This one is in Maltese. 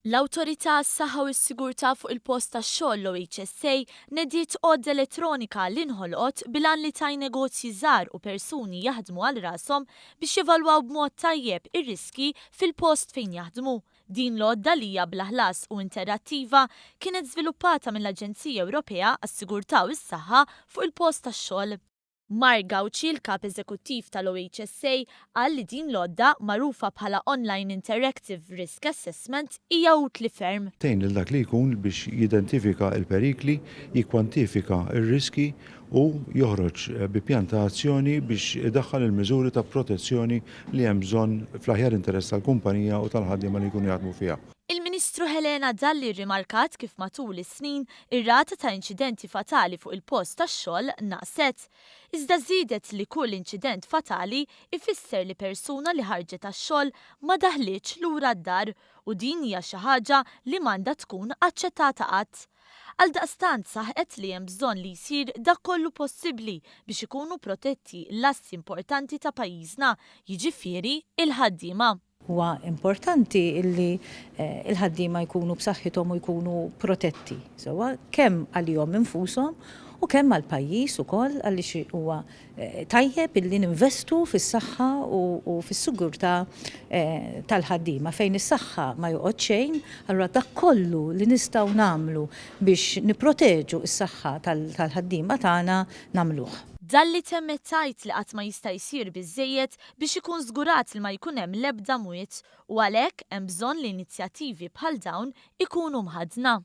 L-Awtorità għas-Saħħa u s-Sigurtà fuq il-Post tax-Xogħol, l-OHSA, nediet għodda elettronika li nħolqot bil-għan li tgħin negozji żgħar u persuni jaħdmu għal rashom biex jevalwaw b'mod tajjeb ir-riskji fil-post fejn jaħdmu. Din l-għodda li hija bla ħlas u interattiva kienet żviluppata mill-Aġenzija Ewropea għas-Sigurtà u s-Saħħa fuq il-Post tax-Xogħol. Mark Gauci, il-Kap Eżekuttiv tal-OHSA, qal li din l-għodda, magħrufa bħala Online Interactive Risk Assessment, hija utli ferm. Tgħin lil dak li jkun biex jidentifika l-perikli, jikkwantifika r-riskji u joħroġ bi pjan ta' azzjoni biex idaħħal il-miżuri ta' protezzjoni li hemm bżonn fl-aħjar interess tal-kumpanija u tal-ħaddiema li jkunu jaħdmu fiha. Il-Ministru Helena Dalli rrimarkat kif matul is-snin, ir-rata ta' inċidenti fatali fuq il-post tax-xogħol naqset. Iżda żiedet li kull inċident fatali ifisser li persuna li ħarġet għax-xogħol ma daħlitx lura d-dar u din hija xi ħaġa li m'għandha tkun aċċettata qatt. Għaldaqstant saħqet li hemm bżonn li jsir dak kollu possibbli biex ikunu protetti l-assi importanti ta' pajjiżna, jiġifieri l-ħaddiema. Huwa importanti illi l-ħaddiema jkunu b'saħħithom u jkunu protetti, sewwa kemm għalihom infushom u kemm għall-pajjiż ukoll għaliex huwa tajjeb illi ninvestu fis-saħħa u fis-sigurtà tal-ħaddiema. Fejn is-saħħa ma joqgħod xejn, allura dak kollu li nistgħu nagħmlu biex nipproteġu s-saħħa tal-ħaddiema tagħna nagħmluh. Dalli temmet tgħid li qatt ma jista' jsir biżżejjed biex ikun żgurat li ma jkun hemm l-ebda mwiet u għalhekk hemm bżonn li inizjattivi bħal dawn ikunu mħaddna.